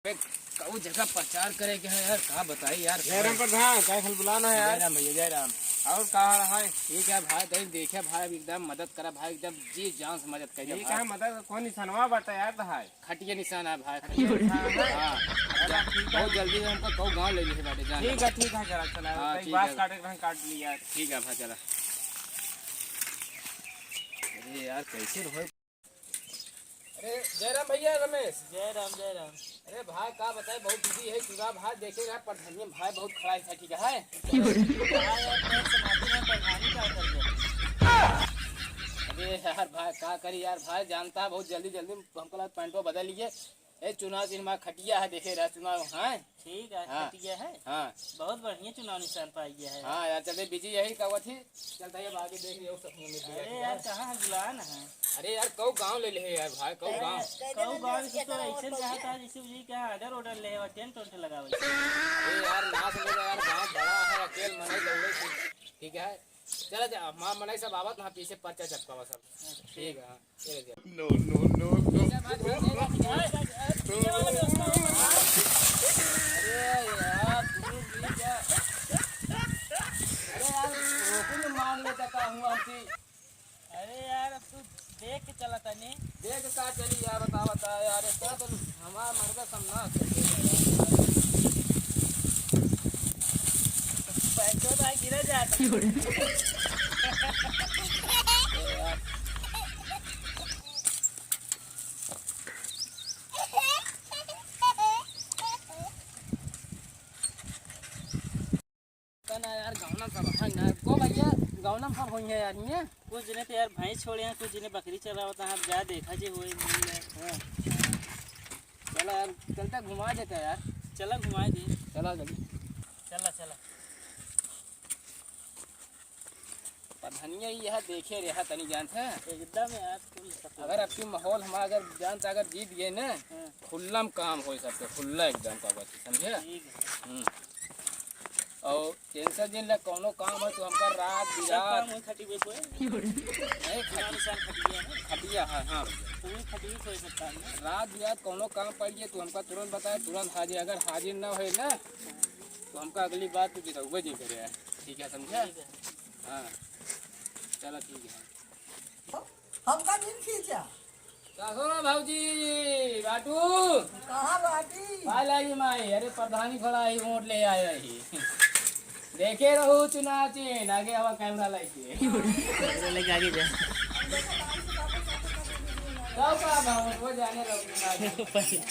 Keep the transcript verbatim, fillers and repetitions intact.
बे, कऊ जगह प्रचार करे के है यार, का बताई यार। जय राम प्रधान, काय खाल बुलाना है यार? जय राम भैया, जय राम। और का हाल है? ठीक है भाई, देख, देखे भाई, एकदम मदद करा भाई, एकदम जी जान से मदद कर दे ठीक भाई। है, मदद कौन निशानवा बता यार भाई? खटिया निशान है भाई, खटिया निशान है? हाँ। चला, ठीक है। बहुत जल्दी हमको कऊ गाँव ले लिए बाटे, जान ठीक है, ठीक है, चला, चला, हाँ, कहीं ठीक बास है। काटे के रहन, काट लिया। ठीक है भाई, चला। अरे यार, कैसे रहो? अरे जयराम भैया, रमेश। जय राम, जय राम। अरे भाई, का बताए, बहुत बिजी है चुनाव भाई, देखे रहा प्रधानी भाई बहुत खड़ा है, ठीक है। भाई यार, पैर से माटी में प्रधानी का कर दे। अरे यार भाई, का करी यार भाई, जानता है बहुत जल्दी जल्दी हमको लगा पैंटवा बदल लिए। ए चुनाव चिन्ह में खटिया है, देखे रहा चुनाव है। ठीक है, हाँ। खटिया है। हाँ। बहुत बढ़िया चुनाव निशान पाई गया है। हाँ यार, चलते बिजी यही का हुआ थी। चलता है, अब आगे देख लियो, सब मिल गया अरे है। यार, कहाँ है गुलान है? अरे यार, कऊ गाँव ले ले यार भाई, कऊ गाँव। कऊ गाँव से तो ऐसे कहा था, जैसे मुझे क्या ऑर्डर ऑर्डर ले और टेंट वेंट लगावे। अरे यार, ना समझो यार, गाँव बड़ा है, अकेल मने दौड़े से, ठीक है। चला जा, माँ मनई सब आवत ना, पीछे पर्चा चपकावा सब। ठीक है, हाँ, ये ले जा। No, no, no, no। अरे यार, तू भी जा। अरे यार, रोको न, मार लेता का हुआ हमसे। अरे यार, अब तू देख के चला तनी। देख का चली यार, बता, बता यार, इसका तो हमारा मर्दा सब ना चले। पैसों तो गिरा जाता। ना यार, गौना सब है ना। को भैया, गौना सब होई है यार, ये? कुछ जने तो यार भैंस छोड़े हैं, कुछ जने बकरी चरावत हैं। अब जा देखा जे होए, मिल जाए। हाँ। चला यार, चलता घुमा देता यार। चला घुमा दे। चला जल्दी। चला, चला। प्रधानिया, ई यहाँ देखे रहा तनी, जानत है? एकदम यार, full support। अगर आपकी माहौल हम अगर जानत, अगर जीत गए ना, हाँ। खुल्लम काम होई सबके, खुल्ला एकदम का बात, समझे? ठीक है। हम्म। और टेंशन जिन ले, कौनो काम है तो हमका रात सब बिरात काम वही खटी पे कोई। नहीं, खटी-, निशान खटिया है। खटिया है, हाँ भैया। तो वही खटिया कोई सकता है ना। रात बिरात कौनो काम पड़ गया तो हमका तुरंत बताए, तुरंत हाजिर। अगर हाजिर ना होए ना, तो हमका अगली बार तू जितउबे नहीं करे। ठीक है, समझा? ठीक है। हाँ, चला ठीक है। हमका दिन खींचा। का हो भौजी, बाटू? कहाँ बाटी? का लागी माई? अरे प्रधानी खड़ा है, वोट ले आए रही। देखे रहू चुनाव चिन्ह, आगे आवा कैमरा लेके। कैमरा लेके आगे जा। तब का बा, वो जाने रहो चुनाव चिन्ह।